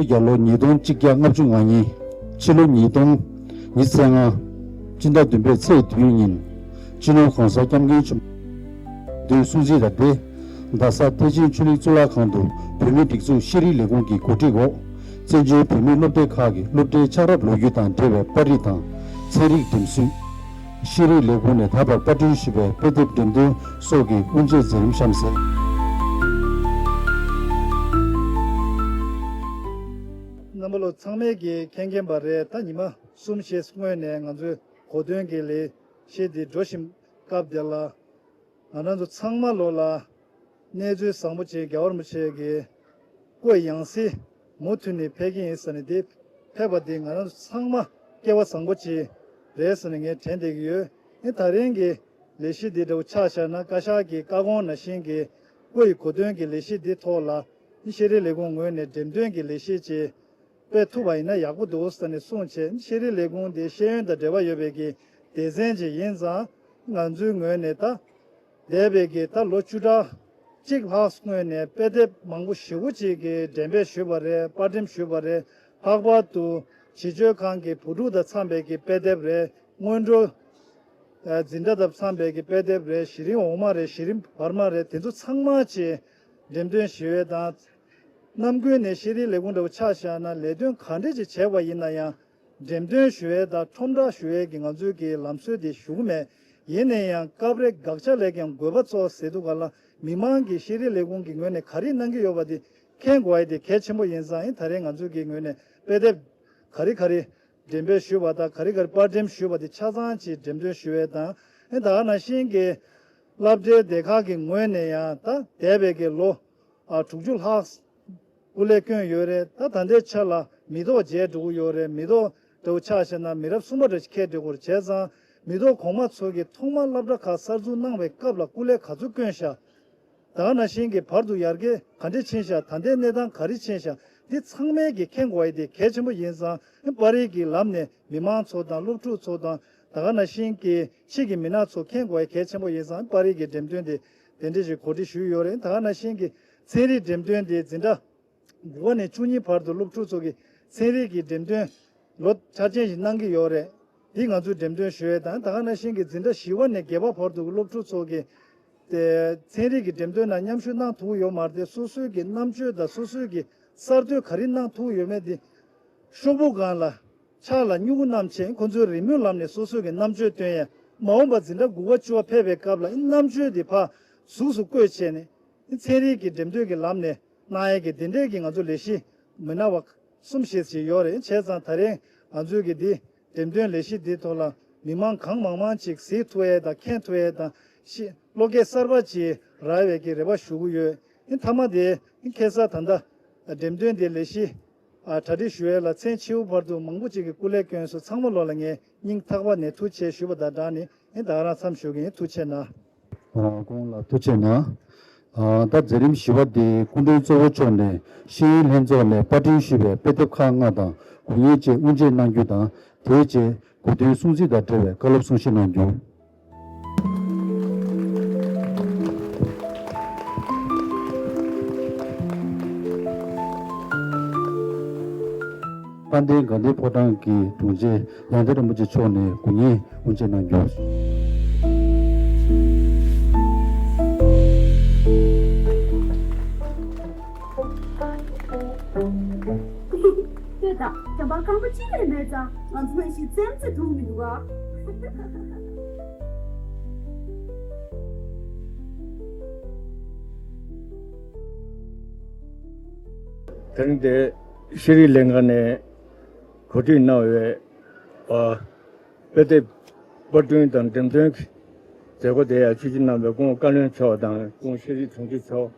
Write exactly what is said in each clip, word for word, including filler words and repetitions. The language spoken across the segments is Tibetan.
རྒྱལ་ལོ་ཉིས་སྟོང་གཅིག་བརྒྱ་ལྔ་བཅུ་ང་གཉིས། ཕྱི་ལོ་ཉིས་སྟོང་ཉི་ཤུ་རྩ་ལྔ། སྤྱི་ཟླ་བདུན་པའི་ཚེས་བདུན་ཉིན། སྤྱི་ནོར་༸གོང་ས་༸སྐྱབས་མགོན་ཆེན་པོ་མདུན་སྲུང་བརྩི་དང་འབྲེལ། རྡ་ས་ཐེག་ཆེན་ཆོས་གླིང་གཙུག་ལག་ཁང་དུ་བོད་མིའི་སྒྲིག་འཛུགས་ཤེས་རིག་ལས་ཁུངས་ཀྱི་གོ་སྒྲིག་འོག་བཙན་བྱོལ་བོད་མིའི་སློབ་གྲྭའི་ཁག་གི་སློབ་གྲྭའི་ཆགས་རབས་ལོ་རྒྱུས་དང་འབྲེལ་བའི་པར་རིས་དང་། ཚན་རིག་འགྲེམས་སྲོལ། ཤེས་རིག་ལས་ཁུངས་ནས་ད་བར་པར་སྐྲུན་ཞུས་པའི་དཔེ་དེབ་འགྲེམས་སྟོན་སོགས་ཀྱི་དབུ་འབྱེད་མཛད་རིམ་གཤམ་གསལ། རྣམ་པ་ལོ་ཚང་མས་ཀྱིས་མཁྱེན་མཁྱེན་པ་རེད། ད་ཉི་མ་གསུམ་ཞེ་སྔོན་ནས་ང་ཚོའི་གོ་སྟོན་གྱི་ལས་གཞི་འདི་འགྲོ་བཞིན་སྐབས་དེ་ལ། ང་རང་ཚོ་ཚང་མ་ལོ་ལ་གནས་ཚུལ་བཟང་པོ་ཅིག་རྒྱལ་བ་རིན་པོ་ཆེ་གི་སྐུ་ཡང་སྲིད་མུ་མཐུད་ནས་ཕེབས་ཀྱི་ཡིན་ཟེར་ནས་དེ་ཕེབས་པ་དེ་ང་རང་ཚོ་ཚང་མ་སྐལ་བ་བཟང་པོ་ཅིག་རེད་ཟེར་ནས་ངས་དྲན་བསྡད་ཀྱི་ཡོད། ཨེ་ད་རིང་གི་ལས་གཞི་འདི་འདྲ་བོ་ཆ་བཞག་ན། བཀའ་ཤག་གི་བཀའ་དགོངས་ནང་བཞིན་གྱི་སྐུ་ཡི་གོ་སྟོན་གྱི་ལས་གཞི་འདི་ཐོག་ལ་ཤེས་རིག་ལས་ཁུངས་ངོས་ནས་འགྲེམས་སྟོན་གྱི་ལས་གཞི་ཅིག་སྤེལ་ཐུབ་པ་ཡིན་ན་ཡག་པོ་འདུག་ཟེར་ནས་གསུངས་བྱས། ཤེས་རིག་ལས་ཁུངས་དེ་ཤེས་ཡོན་དང་འབྲེལ་བ་ཡོད་པའི་གི་སྡེ་ཚན་ཅིག་ཡིན་ཙང་། ང་ཚོའི་ངོས་ནས་ད་འདས་པའི་གི་ད་ལོ་བཅུ་ཕྲག་གཅིག་ལྷག་སྔོན་ནས་དཔེ་དེབ་མང་པོ་ཞེ་པོ་ཅིག་གི་འགྲེམས་སྤེལ་ཞུས་པ་རེད། པར་འགྲེམས་ཞུས་པ་རེད། ལྷག་པར་དུ་བྱིས་བཅོལ་ཁང་གི་བུ་ཕྲུག་དང་འཚམས་པའི་གི་དཔེ་དེབ་རེད། སྔོན་འགྲོ་ཨ་འཛིན་གྲྭ་དང་འཚམས་པའི་གི་དཔེ་དེབ་རེད། གཞི་རིམ་འོག་མ་རེད། གཞི་རིམ་བར་མ་རེད། དེ་ཚོ་ཚང་མ་ཅིག་འགྲེམས་སྟོན་ཞུ་ཡས་དང་། ནམ་རྒྱུན་ནས་ཤེས་རིག་ལས་ཁུངས་འདྲ་བོ་ཆ་བཞག་ན། ལས་དོན་ག་འདྲ་ཅིག་བྱས་པ་ཡིན་ན་ཡང་འགྲེམས་སྟོན་ཞུ་ཡས་དང་ཁྲོམ་བསྒྲགས་ཞུ་ཡས་ཀྱི་ང་ཚོའི་གི་ལམ་སྲོལ་དེ་ཞུ་གི་མེད། ཡིན་ན་ཡང་སྐབས་རེ་དགག་བྱ་ལས་ཀྱང་དགོས་པ་ཚོ་ཟེར་དུས་ག་ལ་མི་མང་གིས་ཤེས་རིག་ལས་ཁུངས་ཀྱི་ངོས་ནས་ག་རེ་གནང་གི་ཡོད་པ་དེ་མཁྱེན་དགོས་ཡས་དེ་གལ་ཆེན་པོ་ཡིན་ཙང་། ཨེ་ད་རེས་ང་ཚོའི་གི་ངོས་ནས་དཔེ་དེབ་ག་རེ་ག་རེ་འགྲེམས་སྤེལ་ཞུས་པ་དང་། ག་རེ་ག་རེ་པར་འགྲེམས་ཞུས་པ་དེ་ཆ་ཚང་ཅིག་འགྲེམས་སྟོན་ཞུ་ཡས་དང་། ཨེ་ད་ག་ནང་བཞིན་གྱི་སློབ་གྲྭའི་སྡེ་ཁག་གི་ངོས་ནས་ཡང་ད་འདས་པའི་གི་ལོ་ཨ་དྲུག་ཅུ་ལྷག་སྐུ་ལས་བསྐྱོན་ཡོད་རེད། ད་ད་ལྟའི་ཆ་ལ་མི་ཐོག་བརྗེད་འགྲོ་གི་ཡོད་རེད། མི་ཐོག་འདྲ་བོ་ཆ་བཞག་ན་མི་རབས་གསུམ་པ་འདྲ་ཞིག་འཁེལ་འགྲོ་གི་རེད། བྱས་ཙང་མི་ཐོག་གོང་མ་ཚོ་གིས་ཐོག་མར་སློབ་གྲྭ་ཁག་གསར་འཛུགས་གནང་བའི་སྐབས་ལ་སྐུ་ལས་ག་ཚོད་བསྐྱོན་ཤག་ད་ག་ནང་བཞིན་གྱི་བར་དུ་ཡར་རྒྱས་ག་འདྲས་ཕྱིན་ཤག་ད་ལྟའི་གནས་སྟངས་ག་རེ་ཕྱིན་ཤག་འདི་ཚང་མས་ཀྱིས་མཁྱེན་དགོས་ཡས་དེ་གལ་ཆེན་པོ་ཡིན་ཙང་། པར་རིས་ཀྱི་ལམ་ནས་མི་མང་ཚོ་དང་སློབ་ཕྲུག་ཚོ་དང་། ད་ག་ནང་བཞིན་གྱི་ཕྱི་གི་མི་སྣ་ཚོ་མཁྱེན་དགོས་ཡས་གལ་ཆེན་པོ་ཡིན་ཙང་། པར་རིས་ཀྱི་འགྲེམས་སྟོན་དེ་དེ་འདྲས་ཞིག་གོ་སྒྲིག་ཞུས་ཡོད་རེད། ད་ག་ནང་བཞིན་གྱི་ཚན་རིག་འགྲེམས་སྟོན་དེ་འཛིན་གྲྭ་དགུ་པ་ནས་བཅུ་གཉིས་བར་དུ་སློབ་ཕྲུག་ཚོ་གིས་ཚན་རིག་གི་འགྲེམས་སྟོན་ལོ་འཆར་ཅན་ཞིག་གནང་གི་ཡོད་རེད། འདི་ང་ཚོས་འགྲེམས་སྟོན་ཞུ་ཡས་དང་། ད་ག་ནང་བཞིན་གྱི་འཛིན་གྲྭ་བཞི་པ་ནས་བརྒྱད་པ་བར་དུ་གི་སློབ་ཕྲུག་ཚོ་གིས་དེ་ཚན་རིག་གི་འགྲེམས་སྟོན་ནང་མཉམ་ཞུགས་གནང་ཐུབ་ཀྱི་ཡོད་མ་རེད་དེ། སོ་སོའི་གི་རྣམ་དཔྱོད་དང་སོ་སོའི་གི་གསར་གཏོད་ག་རེ་གནང་ཐུབ་ཀྱི་ཡོད་མེད་དེ། ཤོག་བུ་སྒང་ལ་ཕྱག་ལ་སྨྱུ་གུ་བསྣམས་བྱས། ཁོ་ཚོའི་རེའུ་མིག་ལམ་ནས་སོ་སོའི་གི་རྣམ་དཔྱོད་སྟོན་ཡས། མ་འོངས་པ་འཛིན་གྲྭ་དགུ་པ་བཅུ་པ་ཕེབས་པའི་སྐབས་ལ་ཨེ་རྣམ་དཔྱོད་དེ་ཕར་གཟུགས་སུ་བཀོད་བྱས་ནས། ཨེ་ཚན་རིག་གི་འགྲེམས་སྟོན་གྱི་ལམ་ནས་གནང་ཡས་ཀྱི་དེ་འདྲའི་གི་ང་ཚོ་ལས་གཞི་མི་སྣ་བ་གསུམ་བཞི་ཞིག་ཡོད་རེད། བྱས་ཙང་ད་རེས་ང་ཚོའི་གི་འདི་འགྲེམས་སྟོན་ལས་གཞི་འདིའི་ཐོག་ལ་མི་མང་གང་མང་མང་ཅིག་གཟིགས་ཐུབ་ཡས་དང་མཁྱེན་ཐུབ་ཡས་དང་། ཤེས་བློ་སྐྱེད་གསར་པ་ཅིག་རག་ཡས་ཀྱི་རེ་བ་ཞུ་གི་ཡོད། ཨེ་མཐའ་མ་དེ་ཨེ་ཁ་སང་ད་ལྟ་འགྲེམས་སྟོན་འདི་ལས་གཞི་ཨ་གྲ་སྒྲིག་ཞུ་ཡས་ལ་མཚན་ཕྱེད་བར་དུ་མང་པོ་ཅིག་གིས་སྐུ་ལས་བསྐྱོན་སོང་། ཚང་མ་ལོ་ལ་ངས་སྙིང་ཐག་པ་ནས་ཐུགས་རྗེ་ཆེ་ཞུས་པ་དང་སྦྲགས་ནས། ཨེ་ད་ག་རང་མཚམས་ཞུ་གི་ཡིན། ཐུགས་རྗེ་གནང་། ཨ་ཁོང་ལ་ཐུགས་རྗེ་གནང་། ཨ་ད་མཛད་རིམ་བཞི་པ་དེ་སྐུ་མགྲོན་གཙོ་བོ་མཆོག་ནས་ཤེས་ཡོན་ལྷན་ཚོགས་ནས་པར་སྐྲུན་ཞུས་པའི་དཔེ་དེབ་ཁག་ལྔ་དང་དགུ་བརྙན་བཅས་དབུ་འབྱེད་གནང་རྒྱུ་དང་། དེའི་རྗེས་གོ་སྟོན་སྲུང་བརྩི་དང་འབྲེལ་བའི་བཀའ་སློབ་གསུང་བཤད་གནང་རྒྱུ། དཔལ་ལྡན་དགའ་ལྡན་ཕོ་བྲང་གི་དྲུང་ཆེ་ཡང་སྟེང་རིན་པོ་ཆེ་མཆོག་ནས་དགུ་བརྙན་དབུ་འབྱེད་གནང་རྒྱུ། ལྟོས་དང་། བྱམས་པ་རྐང་པ་གཅིག་ལས་མེད་ཙང་། ང་ཚོ་ཞིག་རྩེད་མོ་རྩེ་ཐུབ་མི་འདུག་ག། དེ་རིང་འདིར་ཤེས་རིག་ལྷན་ཁང་ནས་གོ་སྒྲིག་གནང་བའི་ཨ་དཔེ་དེབ་པར་སྐྲུན་དང་འགྲེམས་སྟོན་གྱི་མཛད་སྒོ་དེ་ཡང་ཆིབས་བསྒྱུར་གནང་བའི་སྐུ་ངོ་བཀའ་བློན་མཆོག་དང་། སྐུ་ངོ་ཤེས་རིག་དྲུང་ཆེ་མཆོག།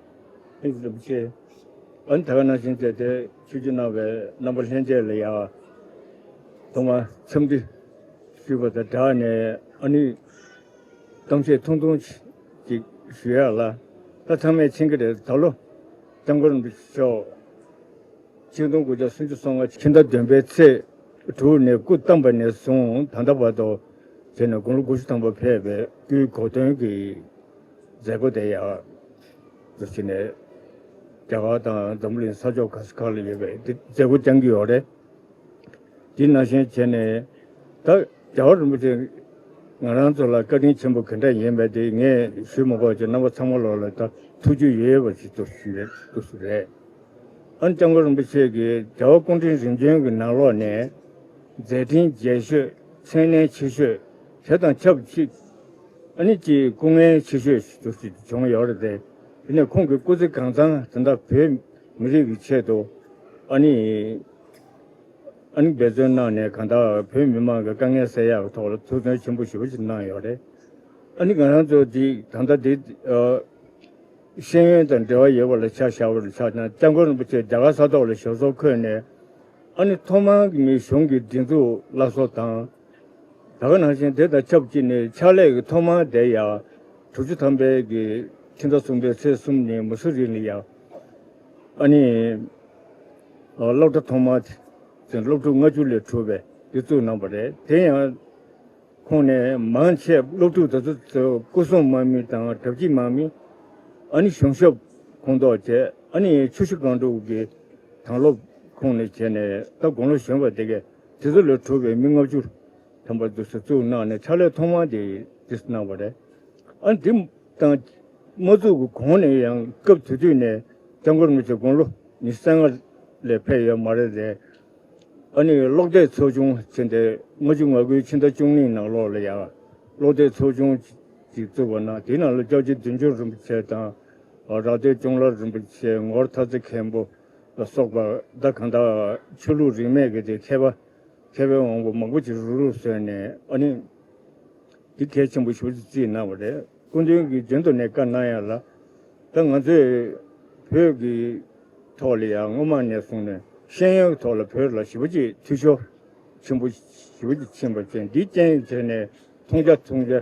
ཨ་ནི་རིན་པོ་ཆེ། ཨ་ནི་ད་ག་ནང་བཞིན་བྱས་ཏེ་ཆིབས་བསྒྱུར་གནང་བའི་རྣམ་པ་ལྷན་རྒྱས་ལ་ཡང་ཐོག་མར་འཚམས་འདྲི་ཞུས་པ་དང་སྦྲགས་ནས། ཨ་ནི་གཏམ་བཤད་ཐུང་ཐུང་ཅིག་ཞུ་ཡག་ལ། ད་ཚང་མས་མཁྱེན་གྱི་རེད། ད་ལོ་སྐྱབས་མགོན་རིན་པོ་ཆེ་མཆོག་ཆིག་སྟོང་དགུ་བརྒྱ་སུམ་ཅུ་སོ་ལྔ་ཕྱི་ཟླ་བདུན་པའི་ཚེས་དྲུག་ནས་སྐུ་བལྟམས་པ་ནས་བཟུང་ད་ལྟ་བར་དུ་བྱས་ནས་དགུང་ལོ་དགུ་བཅུ་ཐམ་པ་ཕེབས་པའི་སྐུའི་གོ་སྟོན་གྱི་མཛད་སྒོ་དེ་ཡང་འདུག་སེ་བྱས་ནས་ རྒྱ་གར་དང་འཛམ་བུ་གླིང་ས་ཕྱོགས་ག་ས་ག་ལ་ཡོད་པའི་འདི་མཛད་སྒོ་བསྐྱངས་ཀྱི་ཡོད་རེད། འདི་ནང་བཞིན་བྱས་ནས་ད་རྒྱལ་བ་རིན་པོ་ཆེ་ང་རང་ཚོ་ལ་བཀའ་དྲིན་ཆེན་པོ་ག་འདྲ་ཡིན་པ་དེ་ངས་ཞུས་མ་དགོས་ཀྱི་རྣམ་པ་ཚང་མ་ལོག་ལ་ད་ཐུགས་རྒྱུས་ཡོད་པ་ཞིག་ཏུ་ཞུ་རེད་ཏུ་ཞུ་རེད། ཨ་ནི་སྐྱབས་མགོན་རིན་པོ་ཆེ་གིས་རྒྱལ་བ་སྐུ་ཕྲེང་རིམ་བྱོན་གྱི་ནང་ལོགས་ནས་མཛད་འཕྲིན་རྒྱས་ཤོས་མཚན་གནས་ཆེ་ཤོས་དེ་དང་ཆབས་ཅིག་ཨ་ནི་ཅིག་སྐུ་ངལ་ཆེ་ཤོས་ཤིག་ཏུ་ཞིག་བྱུང་ཡོད་རེད་དེ། དེ་ནས་ཁོང་གི་སྐུ་ཚེ་གང་ཚང་དེ་འདྲ་བོད་མི་རིགས་ཀྱི་ཆེད་དུ་ཨ་ནི་ཨ་ནི་འབད་བརྩོན་གནང་ནས་གང་ལྟར་བོད་མི་མང་གི་དཀའ་ངལ་སེལ་ཡག་གི་ཐོག་ལ་ཐུགས་བརྩོན་ཆེན་པོ་ཞེ་པོ་ཅིག་གནང་ཡོད་རེད། ཨ་ནི་ང་རང་ཚོ་འདི་ད་ལྟ་འདི་ཨ། ཤེས་ཡོན་དང་འབྲེལ་བ་ཡོད་པ་ལ་ཆ་བཞག་པ་ལ་ཆ་བཞག་ན་སྐྱབས་མགོན་རིན་པོ་ཆེ་རྒྱ་གར་ས་ཐོག་ལ་ཞབས་སོར་འཁོད་ནས་ཨ་ནི་ཐོག་མར་གྱི་མི་གཞུང་གི་སྒྲིག་འཛུགས་སླར་གསོ་དང་། ད་ག་ནང་བཞིན་དེ་དང་ཆབས་ཅིག་ནས་ཕྱག་ལས་ཀྱི་ཐོག་མར་དེ་ཡང་དྲུག་ཅུ་ཐམ་པའི་གི་ཕྱི་ཟླ་གསུམ་པའི་ཚེས་གསུམ་ཉིན་མུ་སུ་རི་ལ་ཡང་ཨ་ནི་སློབ་གྲྭ་ཐོག་མ་དེ་སློབ་ཕྲུག་ལྔ་བཅུ་ལས་གྲུབ་པའི་དེ་བཙུགས་གནང་བ་རེད། དེ་ཡང་ཁོང་ནས་མང་ཆེ་སློབ་ཕྲུག་དེ་ཚོ་ཚོ་སྐུ་སྲུང་དམག་མི་དང་གྲ་སྒྲིག་དམག་མི་ཨ་ནི་གཞུང་ཞབས་ཁོངས་གཏོགས་བྱས་ཨ་ནི་ཆུ་བཞི་སྒང་དྲུག་གི་དྭང་སློབ་ཁོངས་ནས་བྱས་ནས་ད་དགུང་ལོ་གཞོན་པ་དེ་གས་དེ་ཚོ་ལས་གྲུབ་པའི་མི་ལྔ་བཅུ་ཐམ་པ་དེ་ཚོ་བཙུགས་གནང་ནས་ཕྱག་ལས་ཐོག་མ་དེ་དེ་གནང་བ་རེད། ཨ་ནི་དེ་དང་མ་བཙུགས་ཀྱི་གོང་ནས་ཡང་སྐབས་དེ་དུས་ནས་སྐྱབས་མགོན་རིན་པོ་ཆེ་དགུང་ལོ་ཉི་ཤུ་རྩ་ལྔ་ལས་ཕེབས་ཡོད་མ་རེད་དེ། ཨ་ནི་གློག་དེབ་ཚོགས་ཆུང་ཟེར་ཏེ་ལྔ་བཅུ་ང་དགུའི་ཕྱི་ཟླ་བཅུ་གཉིས་ནང་ལོགས་ལ་ཡང་གློག་དེབ་ཚོགས་ཆུང་ཅིག་བཙུགས་པ་ན་དེའི་ནང་ལ་སྐྱབས་རྗེ་བདུད་འཇོམས་རིན་པོ་ཆེ་དང་རག་སྟོད་སྐྱོང་ལ་རིན་པོ་ཆེ་ངོར་ཐར་རྩེ་མཁན་པོ་ལ་སོགས་པ་ད་གང་ལྟར་ཆོས་ལུགས་རིས་མེད་ཀྱི་དེ་མཁས་པ་མཁས་པའི་དབང་པོ་མང་པོ་ཅིག་རུག་རུག་བཟོས་ནས་ཨ་ནི། འདི་གལ་ཆེན་པོ་ཞེ་པོ་ཅིག་བརྩིས་གནང་བ་རེད། སྐུ་མདུན་གྱིས་རྒྱུན་དུ་ནས་བཀའ་གནང་ཡ་ལ། ད་ང་ཚོས་བོད་ཀྱི་ཐོག་ལ་ཡང་སྔོན་མ་ནས་བཟུང་ནས་ཤེས་ཡོན་གྱི་ཐོག་ལ་བོད་ལ་ཞེ་པོ་ཅིག་འཐུས་ཤོར་ཆེན་པོ་ཞེ་པོ་ཅིག་ཕྱིན་པ་བཅས་འདི་རྐྱེན་བྱས་ནས་མཐོང་རྒྱ་མཐོང་རྒྱ་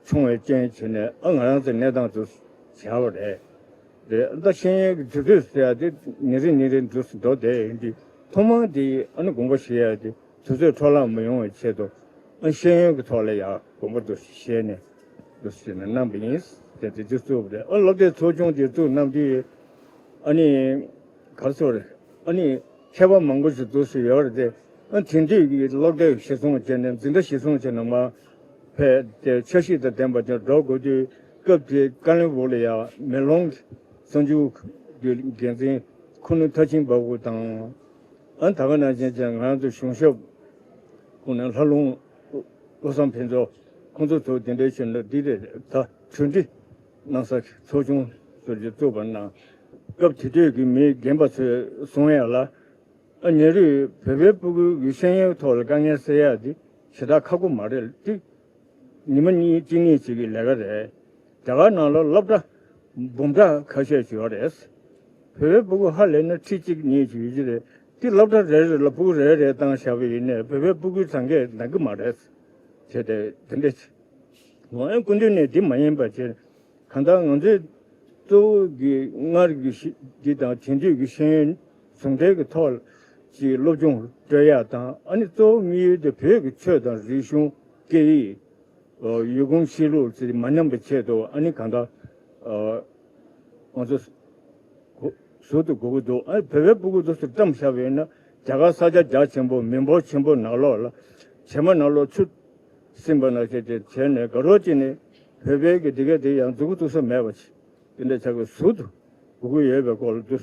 ཆུང་བའི་རྐྱེན་བྱས་ནས་ཨ་ང་རང་ཚོའི་གནས་སྟངས་དེ་བྱ་བ་རེད། རེད། ད་ཤེས་ཡོན་གྱི་དུས་ཚོད་ཟེར་ཡ་དེ་ཉིན་རེ་ཉིན་རེ་འདུག་སེ་འགྲོ་བསྡད་ཡོད་དུས་ཐོག་མར་དེ་ཨ་ནི་དགོངས་པ་བཞེས་ཡ་དེ་དུས་ཚོད་འཕྲོ་བརླག་མི་ཡོང་བའི་ཆེད་དུ་ཨ་ཤེས་ཡོན་གྱི་ཐོག་ལ་ཡང་དགོངས་པ་དུ་བཞེས་ནས་འདུག་སེ་བྱས་ནས་གནང་བ་ཡིན་ཟེར་ཏེ་དེ་བཙུགས་པ་རེད། ཨ་སློབ་དེབ་ཚོགས་ཆུང་དེ་བཙུགས་གནང་དུས་ཨ་ནི་ག་རེ་ཟེར་རེད། ཨ་ནི་མཁས་པ་མང་པོ་ཞིག་འདུག་སེ་ཡོད་རེད་དེ། ཨ་དེང་དུས་ཀྱི་སློབ་དེབ་གཞིར་བཟུང་བྱས་ནས་འཛིན་གྲྭ་གཞིར་བཟུང་བྱས་ནས་མར་ཕེབས་ཏེ་འཆར་གཞི་དང་ལྡན་པ་ཅིག་འགྲོ་དགོས་དུས་སྐབས་དེའི་ཀ་ལོན་སྦུག་ལ་ཡང་མེ་ལོང་གསར་འགྱུར་གྱི་འགན་འཛིན་ཁུ་ནུ་མཐར་ཕྱིན་འབའ་ཁུག་དང་། ཨ་ད་ག་ནང་བཞིན་བྱས་ང་རང་ཚོ་གཞུང་ཞབས་ཁོང་ནས་ལྷ་ལུང་བློ་བཟང་ཕུན་ཚོགས་ཁོང་ཚོ་ཚོ་དེ་འདྲའི་ཞིག་ལ་འདི་རེད་ད་གྲོས་འདྲི་གནང་ས་ཚོགས་ཆུང་ཟུར་གྱི་བཙུགས་པ་ན་སྐབས་དེ་དུས་ཀྱི་མི་རྒན་པ་ཚོས་གསུང་ཡ་ལ། ཨ་ཉེ་རིང་བོད་པའི་སྤུ་གུ་གི་ཤེས་ཡོན་ཐོག་ལ་དཀའ་ངལ་སེལ་ཡག་འདི་ཞེ་དྲག་ཁག་པོ་མ་རེད་དེ། ཉི་མ་གཉིས་གཅིག་གཉིས་གཅིག་གི་ལས་ཀ་རེད། རྒྱ་གར་ནང་ལ་སློབ་གྲྭ་འབུམ་ཕྲག་ཁ་ཤས་ཤིག་ཡོད་རེད། བོད་པའི་སྤུ་གུ་ཧ་ལས་ན་ཁྲི་གཅིག་གཉིས་ཤིག་ཡོད་ཀྱི་རེད། དེ་སློབ་གྲྭ་རེ་རེ་ལ་སྤུ་གུ་རེ་རེ་བཏང་བཞག་པ་ཡིན་ནའི་བོད་པའི་སྤུ་གུའི་གྲངས་ཀས་འདང་གི་མ་རེད། བྱས་ཏེ་དེ་འདྲ་ཅིག་ངོ་ཨེ་སྐུ་མདུན་ནས་འདི་མ་ཡིན་པ་བྱས། གང་ལྟར་ང་ཚོའི་གཙོ་བོ་གི་སྔར་གྱི་ཤེས་འདི་དང་དེང་དུས་ཀྱི་ཤེས་ཡོན་ཟུང་འབྲེལ་གྱི་ཐོག་ཀྱི་སློབ་སྦྱོང་སྤྲོད་ཡག་དང་ཨ་ནི་གཙོ་བོ་དམིགས་ཡུལ་དེ་བོད་ཀྱི་ཆོས་དང་རིག་གཞུང་སྐད་ཡིག་ཡུལ་གོམས་གཤིས་ལུགས་ཚེ་མ་ཉམས་པའི་ཆེད་དུ་ཨ་ནི་གང་ལྟར་ང་ཚོ་གོ་ཟུར་དུ་དགོས་ཀྱི་འདུག་ཨ་ནི་བོད་པའི་སྤུ་གུ་དེ་ཚོ་བཀྲམ་བཞག་པ་ཡིན་ན་རྒྱ་གར་ས་ཆ་རྒྱ་ཆེན་པོ་མི་འབོར་ཆེན་པོ་ནང་ལོགས་ལ་བྱེ་མ་ནང་ལོགས་ཆུ་སིམ་པ་ནང་བཞིན་དེ་བྱས་ནས་དགའ་རོགས་བྱས་ནས་བོད་པའི་གི་འདི་ག་དེ་ཡང་མཛུབ་གུ་གཏུག་ས་མེད་པ་ཅིག་དེ་འདྲ་ཆགས་ཀྱི་ཟུར་དུ་དགོས་ཀྱི་ཡོད་པའི་སྐོར་ལ་འདུག་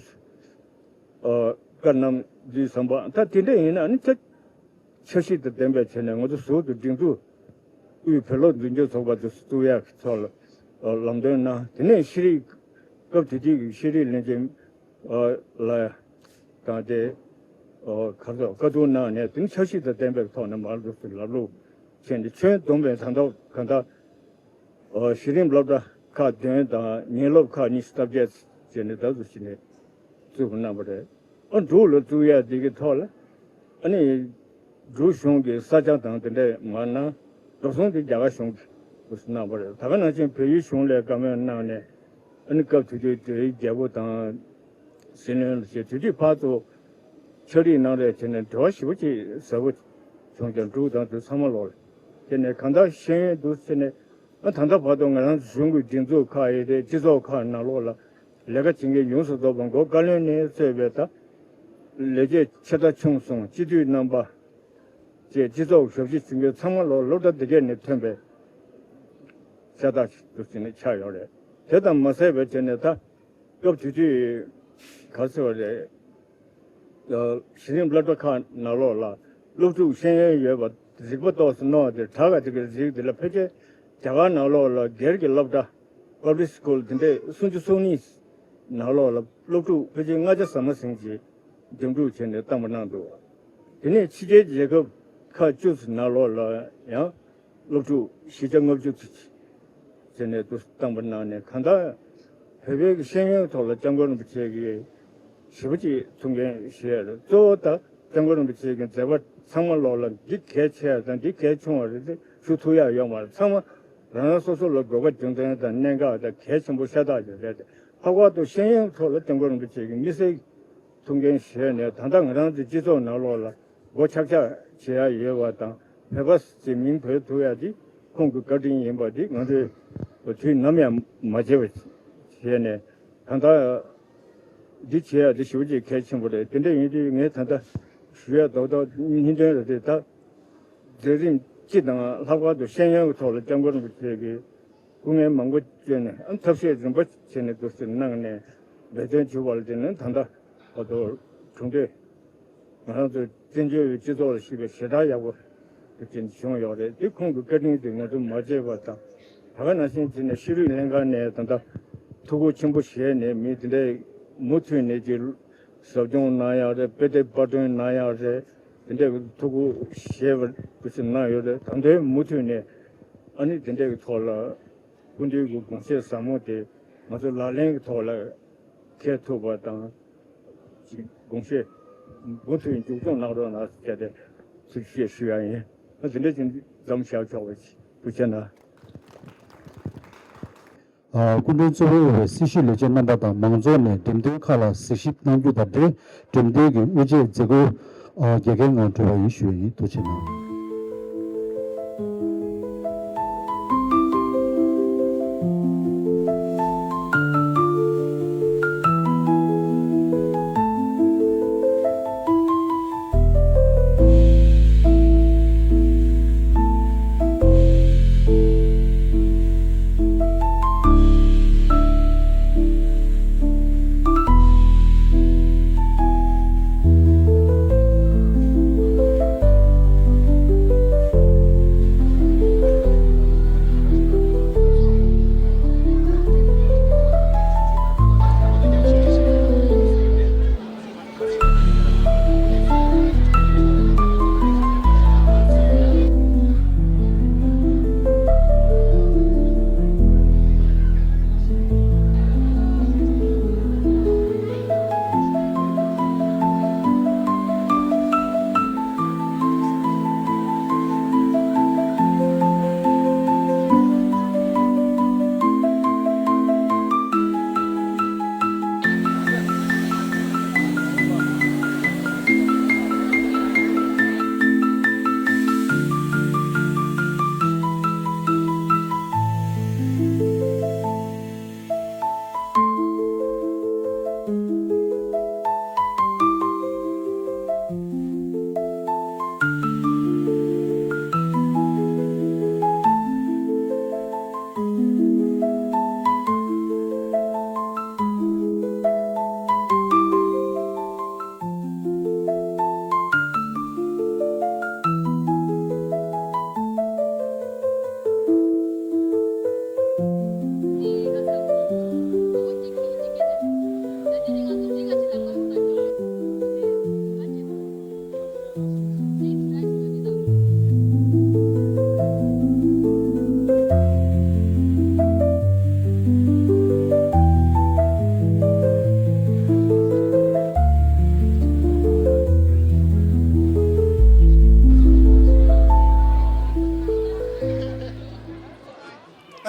ཨ་བཀའ་གནང་དུས་ཙམ་པ་ད་དེ་འདྲ་ཡིན་ན་ནི་ཆ་འཆར་གཞི་དང་ལྡན་པའི་ཆ་ནས་ང་ཚོ་ཟུར་དུ་སྒྲིག་འཛུགས་དབུས་བོད་སློབ་མདུན་སྐྱོད་ཚོགས་པ་དེ་བཙུགས་ཡག་གི་ཐོག་ལ་ལམ་སྟོན་གནང་། དེ་ནས་ཤེས་རིག་སྐབས་དེ་དུས་ཀྱི་ཤེས་རིག་བློན་ཆེན་ལ་དང་དེ་གར་སོགས་བཀའ་བསྡུར་གནང་ནས་དེ་ནས་འཆར་གཞི་དང་ལྡན་པའི་ཐོག་ནས་མར་འདུག་སེ་ལམ་ལུགས་བྱས་ནས་ཁྱོན་བསྡོམས་པའི་ད་ལྟ་གང་ལྟར་གཞི་རིམ་སློབ་གྲྭ་ཁག་བདུན་དང་ཉིན་སློབ་ཁག་ཉི་ཤུ་རྩ་བརྒྱད་བྱས་ནས་ད་གཟོད་བྱས་ནས་བཙུགས་གནང་བ་རེད། ཨ་འབྲུག་ལ་བཙུགས་ཡ་དེ་གི་ཐོག་ལ་ཨ་ནི་འབྲུག་གཞུང་གི་ས་ཆ་དང་དེ་འདྲས་མ་གནང་། འགྲོ་སོང་དེ་རྒྱ་གར་གཞུང་གིས་གནང་བ་རེད། ད་ག་ནང་བཞིན་བལ་ཡུལ་གཞུང་ལ་བཀའ་མོལ་གནང་ནས་ཨ་ནི་སྐབས་དེ་དུས་བལ་ཡུལ་རྒྱལ་པོ་དང་སྲིད་བློན་ལ་བྱས་དུས་དུས་ཕར་ཚུར་ཕྱག་བྲིས་གནང་རེས་བྱས་ནས་འབྲེལ་བ་ཞེ་པོ་ཅིག་ཟབ་པོ་བྱུང་ཀྱང་འབྲུག་དང་དུ་ཚང་མ་ལོག་ལ་བྱས་ནས་གང་ལྟར་ཤེས་ཡོན་འདུག་ཟེར་ནས་ཨ་ད་ལྟ་བར་དུ་ང་རང་གཞུང་གི་སྒྲིག་འཛུགས་ཁག་ཡིན་རེད། སྤྱི་ཚོགས་ཁག་ནང་ལོགས་ལ་ ལས་ཀ་བྱེད་མཁན་ཡོངས་སུ་རྫོགས་པ་མགོ་བཀའ་བློན་ནས་གཙོས་པའི་ད་ལས་བྱེད་ཆེ་ཕྲ་ཆུང་གསུམ། སྤྱི་འཐུས་རྣམ་པ་བཅས་སྤྱི་ཚོགས་ཞབས་ཕྱི་བྱེད་མཁན་ཚང་མ་ལོ་སློབ་གྲྭ་འདི་གས་ནས་ཐོན་པའི་ཤ་སྟག་ཞིག་ཏུ་བྱས་ནས་ཆགས་ཡོད་རེད། དེ་དང་མ་ཟད་པའི་བྱས་ནས་ད་སྐབས་དེ་དུས་ག་ཚོད་རེད། གཞི་རིམ་སློབ་གྲྭ་ཁག་ནང་ལོགས་ལ་སློབ་ཕྲུག་ཤེས་ཡོན་ཡོད་པ་རིག་པ་ཏོག་ཙམ་རྣོ་བ་དེ་དྲག་ག་དེ་གའི་རིགས་དེ་ལ་ཕལ་ཆེར་རྒྱ་གར་ནང་ལོགས་ལ་སྒེར་གྱི་སློབ་གྲྭ་པབ་ལིག་སི་ཀུལ་དེ་འདྲས་སུམ་ཅུ་སོ་གཉིས་ནང་ལོགས་ལ་སློབ་ཕྲུག་ཕལ་ཆེར་ལྔ་བརྒྱ་ཟ་མ་ཟིན་ཅིག་འདེམས་སྒྲུག་བྱས་ནས་བཏང་པ་གནང་འདུག་དེ་ནས་ཕྱི་རྒྱལ་རྒྱལ་ཁབ་ཁག་བཅུ་ཙམ་ནང་ལོགས་ལ་ཡང་སློབ་ཕྲུག་བཞི་བརྒྱ་ལྔ་བཅུ་ཙམ་ཅིག་བྱས་ནས་འདུ་བཏང་པ་གནང་ནས། གང་ལྟར་བོད་པའི་ཤེས་ཡོན་ཐོག་ལ་སྐྱབས་མགོན་རིན་པོ་ཆེ་གིས་ཞེ་པོ་ཅིག་ཐུགས་འགན་བཞེས་ཡོད་རེད། གཙོ་བོ་ད་སྐྱབས་མགོན་རིན་པོ་ཆེ་གི་མཛད་པ་ཚང་མ་ལོག་ལ་འདི་གལ་ཆེ་བ་དང་འདི་གལ་ཆུང་བ་རེད་དེ་ཞུ་ཐུབ་ཡག་ཡོད་མ་རེད། ཚང་མ་རང་རང་སོ་སོ་ལ་དགོས་པ་རྒྱུ་མཚན་དང་གནད་འགག་དང་གལ་ཆེན་པོ་ཤ་སྟག་ཅིག་རེད་དེ། ལྷག་པར་དུ་ཤེས་ཡོན་ཐོག་ལ་སྐྱབས་མགོན་རིན་པོ་ཆེ་གི་དམིགས་བསལ་ཐུགས་འགན་བཞེས་ནས། ད་ལྟ་ང་རང་ཚོའི་སྤྱི་ཚོགས་ནང་ལོགས་ལ་མགོ་ཆག་ཆག་བྱེད་ཡ་ཡོད་པ་དང་། བོད་པ་ཟེར་མིང་བོས་ཐུབ་ཡ་དེ་ཁོང་གི་བཀའ་དྲིན་ཡིན་པ་དེ་ང་ཚོས་དུས་ནམ་ཡང་མ་བརྗེད་པ་བྱས་ནས། ད་ལྟ་འདི་བྱེད་ཡ་དེ་ཞེ་པོ་ཅིག་གལ་ཆེན་པོ་རེད། དེ་འདྲ་ཡིན་དུས་ངས་ད་ལྟ་ཞུ་ཡ་རྡོག་རྡོག་སྙིང་དོན་རེད་དེ། ད་མཛད་རིམ་སྤྱི་དང་ལྷག་པར་དུ་ཤེས་ཡོན་གྱི་ཐོག་ལ་སྐྱབས་མགོན་རིན་པོ་ཆེ་གིས་སྐུ་ངལ་མང་པོ་བསྐྱོན་ནས། ཨ། ཐབས་ཤེས་རིམ་པ་བྱས་ནས་འདུག་སེ་གནང་ནས་འབད་བརྩོན་བྱུང་བ་ལ་བརྟེན་ནས་ད་ལྟ་བར་དུ་གྲུབ་འབྲས་ང་རང་ཚོའི་བཙན་བྱོལ་བའི་སྤྱི་ཚོགས་ལ་ཞུགས་པའི་ཞེ་དྲག་ཡག་པོ་དེ་བྱུང་ཡོད་རེད། དེ་ཁོང་གི་བཀའ་དྲིན་དེ་ང་ཚོ་མ་བརྗེད་པ་དང་། ད་ག་ནང་བཞིན་བྱས་ནས་ཤེས་རིག་ལྷན་ཁང་ནས་ད་ལྟ་ཐུགས་ཁུར་ཆེན་པོ་བཞེས་ནས་མི་དེ་འདྲའི་མུ་མཐུད་ནས་ཀྱི་ཟབ་སྦྱོང་གནང་ཡག་རེད། དཔེ་དེབ་པར་སྐྲུན་གནང་ཡག་རེད། དེ་འདྲའི་ཐུགས་ཁུར་བཞེས་པ་དེ་ཚོ་གནང་ཡོད་རེད། ད་དུང་མུ་མཐུད་ནས་ཨ་ནི་དེ་འདྲའི་ཐོག་ལ་སྐུ་མདུན་གྱི་དགོངས་བཞེད་ཟབ་མོ་དེ་ང་ཚོ་ལག་ལེན་གྱི་ཐོག་ལ་འཁྱེར་ཐུབ་པ་དང་། དགོངས་བཞེད་མུ་མཐུད་མཇུག་སྐྱོང་གནང་རོགས་གནང་ཟེར་ཏེ་ཐུགས་རྗེ་ཆེ་ཞུ་ཡ་ཡིན། ཨ། དེ་འདྲ་ཅིག་མཚམས་བཞག་ཆོག་པ་ཞིག་ཐུགས་རྗེ་གནང་། ཨ། སྐུ་མགྲོན་གཙོ་བོ་འོས་པའི་སྲི་ཞུ་ལས་བྱེད་རྣམ་པ་དང་མང་ཚོགས་ནས་འགྲེམས་སྟོན་ཁག་ལ་གཟིགས་ཞིབ་གནང་རྒྱུ་དང་འབྲེལ། འགྲེམས་སྟོན་གྱི་དབུ་འབྱེད་མཛད་སྒོ། ཨ། རྒྱལ་ཁའི་ངང་གྲོལ་བ་ཡིན་ཞུ་ཡ་ཡིན། ཐུགས་རྗེ་གནང་།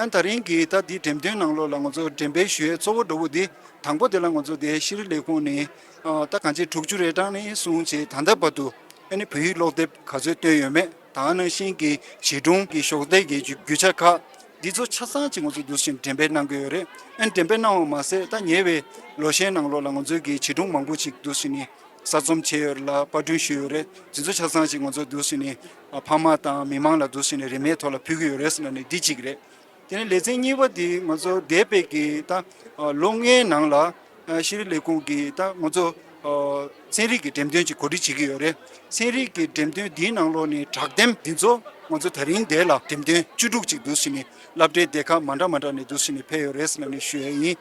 ཨ། ད་རིང་གི་ད་འདི་འགྲེམས་སྟོན་ནང་ལོགས་ལ་ང་ཚོ་འགྲེམས་སྤེལ་ཞུ་ཡས་གཙོ་བོ་འདྲ་བོ་འདི། དང་པོ་དེ་ལ་ང་ཚོ་དེ་ཤེས་རིག་ལས་ཁུངས་ནས། ཨ། ད་གང་ཅི་དྲུག་ཅུ་རེ་གྲངས་ནས་བཟུང་བྱས་ད་ལྟ་བར་དུ་ཨ་ནི་བོད་ཡིག་ཀློག་དེབ་ག་ཚོད་བཏོན་ཡོད་མེད། ད་ག་ནང་བཞིན་གྱི་བྱིས་སྒྲུང་གི་གཞོགས་འདེགས་ཀྱི་རྒྱུ་རྒྱུ་ཆ་ཁག་འདི་ཚོ་ཆ་ཚང་ཅིག་ང་ཚོ་འདུག་སེ་འགྲེམས་སྤེལ་གནང་གི་ཡོད་རེད། ཨ་ནི་འགྲེམས་སྤེལ་གནང་བ་མ་ཟད་ད་ཉེ་བའི་ལོ་ཤས་ནང་ལོགས་ལ་ང་ཚོའི་གི་བྱིས་སྒྲུང་མང་པོ་ཅིག་འདུག་སེ་ནི་གསར་རྩོམ་བྱས་ཡོད་རེད་ལ་པར་སྐྲུན་ཞུས་ཡོད་རེད། དེ་ཚོ་ཆ་ཚང་ཅིག་ང་ཚོ་འདུག་སེ་ནི་ཕ་མ་དང་མི་མང་ལ་འདུག་སེ་ནི་རིན་མེད་ཐོག་ལ་ཕུལ་གི་ཡོད་རེད་ཟེར་ན་ནི་འདི་གཅིག་རེད། དེ་ནས་ལེ་ཚན་གཉིས་པ་འདི་ང་ཚོ་འདས་པའི་གི་ད་ལོ་ལྔའི་ནང་ལ་ཤེས་རིག་ལས་ཁུངས་ཀྱིས་ད་ང་ཚོ་ཚན་རིག་གི་འགྲེམས་སྟོན་ཅིག་གོ་སྒྲིག་བྱེད་ཀྱི་ཡོད་རེད། ཚན་རིག་གི་འགྲེམས་སྟོན་འདིའི་ནང་ལོགས་ནས་དྲག་འདེམས་འདི་ཚོ་ང་ཚོ་ད་རིང་འདས་ལ་འགྲེམས་སྟོན་བཅུ་དྲུག་ཅིག་འདུག་སེ་ནི་སློབ་གྲྭའི་སྡེ་ཁག་མ་འདྲ་མ་འདྲ་ནས་འདུག་སེ་ནི་ཕེབས་ཡོད་རེད་ཟེར་ནས་ཞུ་ཡ་ཡིན།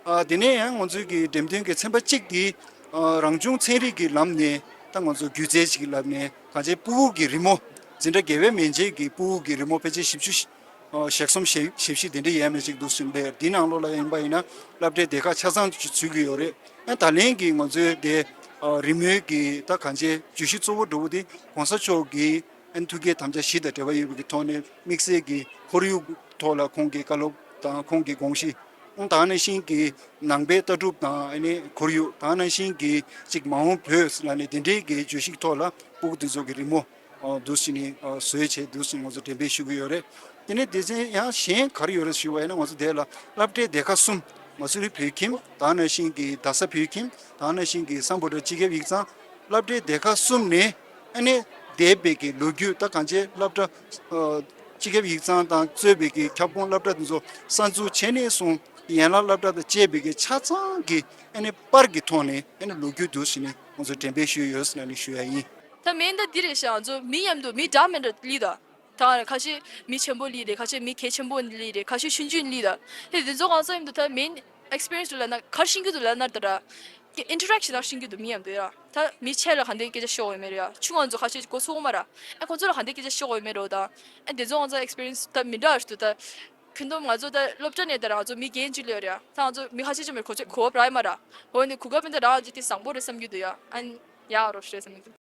ཨ་དེ་ནས་ཡང་ང་ཚོའི་གི་འགྲེམས་སྟོན་གྱི་ཚན་པ་གཅིག་འདི་ཨ་རང་བྱུང་ཚན་རིག་གི་ལམ་ནས་ད་ང་ཚོ་སྒྱུ་རྩལ་ཅིག་ལབ་ནས་གང་ཅིའི་ཕྲུ་གུ་གི་རི་མོ་འཛིན་གྲྭ་བརྒྱད་པའི་མན་ཆད་ཀྱི་ཕྲུ་གུ་གི་རི་མོ་ཕལ་ཆེར་བཞི་བཅུ་ཞེ་གསུམ་ཞེ་བཞི་དེ་འདྲ་ཡས་མས་ཅིག་འདུག་སེ་ནི་འདིའི་ནང་ལོགས་ལ་ཡིན་པ་ཡིན་ན་སློབ་གྲྭའི་སྡེ་ཁག་ཆ་ཚང་ཅིག་ཚུད་ཀྱི་ཡོད་རེད། ཨ་ད་ལན་གྱི་ང་ཚོའི་དེ་ཨ་རི་མོའི་གི་ད་གང་ཅིའི་བརྗོད་གཞི་གཙོ་བོ་འདྲ་བོ་དེ་གོང་ས་མཆོག་གི་ཨ་ཐུགས་བསྐྱེད་དམ་བཅའ་བཞི་དང་འབྲེལ་བ་ཡོད་པའི་གི་ཐོག་ནས་དམིགས་བསལ་གྱི་ཁོར་ཡུག་ཐོག་ལ་ཁོང་གི་བཀའ་སློབ་དང་ཁོང་གི་དགོངས་གཞི། ད་ག་ནང་བཞིན་གྱི་ནང་པའི་ལྟ་གྲུབ་དང་ཨ་ནི་ཁོར་ཡུག་ད་ག་ནང་བཞིན་གྱི་ཅིག་མ་འོངས་བོད་ལ་ནི་དེ་འདྲའི་གི་བརྗོད་གཞི་ཐོག་ལ་ཕྲུ་གུ་དེ་ཚོ་གི་རི་མོ་འདུག་སེ་ནི་བཟོས་བྱས་འདུག་སེ་ནི་ང་ཚོ་འགྲེམས་སྤེལ་ཞུ་གི་ཡོད་རེད། དེ་ནས་སྡེ་ཚན་ཡང་གཞན་ག་རེ་ཡོད་རེད་ཞུ་བ་ཡིན་ན་ང་ཚོ་དེ་ལ་སློབ་གྲྭའི་སྡེ་ཁག་གསུམ་མ་སུ་རི་བོད་ཁྱིམ་ད་ག་ནང་བཞིན་གྱི་རྡ་ས་བོད་ཁྱིམ་ད་ག་ནང་བཞིན་གྱི་སམ་བྷོ་ཊ་སྤྱི་ཁྱབ་ཡིག་ཚང་སློབ་གྲྭའི་སྡེ་ཁག་གསུམ་ནས་ཨ་ནི་འདས་པའི་གི་ལོ་རྒྱུས་ད་གང་ཅིའི་སློབ་གྲྭ་སྤྱི་ཁྱབ་ཡིག་ཚང་དང་གཙོས་པའི་གི་ཁྱབ་ཁོངས་སློབ་གྲྭ་དེ་ཚོ་གསར་འཛུགས་བྱས་ནས་བཟུང་ཡན་ལག་སློབ་གྲྭ་དང་བཅས་པའི་གི་ཆ་ཚང་གི་ཨ་ནི་པར་གྱི་ཐོག་ནས་ཨ་ནི་ལོ་རྒྱུས་འདུག་སེ་ནི་ང་ཚོ་འགྲེམས་སྤེལ་ཞུས་ཡོད་ཟེར་ནས་ཞུ་ཡ་ཡིན། ད་མེན་ད་འདི་རེད་ཤག་ང་ཚོ་མི་མཉམ་དུ་མི་འདྲ་མི་འདྲ་སླེབས་ད། ད་ཁ་ཤས་མི་ཆེན་པོ་སླེབས་རེད། ཁ་ཤས་མི་གལ་ཆེན་པོ་སླེབས་རེད། ཁ་ཤས་ཆུང་ཆུང་སླེབས་ད། ཧེ་འདི་ཚོ་གང་ས་ཡིན་འདུག་ད་མེན་ཨེགས་པི་རི་ཡན་སི་ལབ་ན་ག་རེ་ཤེས་ཀྱི་འདུག་ལབ་ན་ད་ར། ཀྱི་ཨིན་ཊར་རེག་ཤན་ལ་ཤེས་ཀྱི་འདུག་མི་མཉམ་དུ་ཡ། ད་མི་ཆེ་ལ་ག་འདྲའི་སྐད་ཆ་ཤོད་དགོས་མེད་རེད་ཡ། ཆུང་ང་ཚོ་ཁ་ཤས་འགོ་ཚུགས་མ་ར། ཨ་ཁོ་ཚོ་ལ་ག་འདྲའི་སྐད་ཆ་ཤོད་དགོས་མེད་རོ་ད། ཨ་འདི་ཚོ་ང་ཚོ་ཨེགས་པི་རི་ཡན་སི་ད་མི་འདྲ་ཞིག་འདུག་ད། ཁྱོན་བསྡོམས་ང་ཚོ་ད་སློབ་གྲྭ་ནས་ད་རང་ཚོ་མི་རྒན་གཅིག་སླེབས་རེད་ཡ། ད་ང་ཚོ་མི་ཁ་ཤས་ཅིག་མེད་གོ་ཆོད་གོ་བ་རག་མ་ར། འོ་ནི་གོ་སྐབས་མི་འདི་རག་ཅིག་དེ་བཟང་པོ་རེད་བསམ་གྱི་འདུག་ཡ། ཨ་ཡག་རོ་ཞེས་བསམ་གྱི་འདུག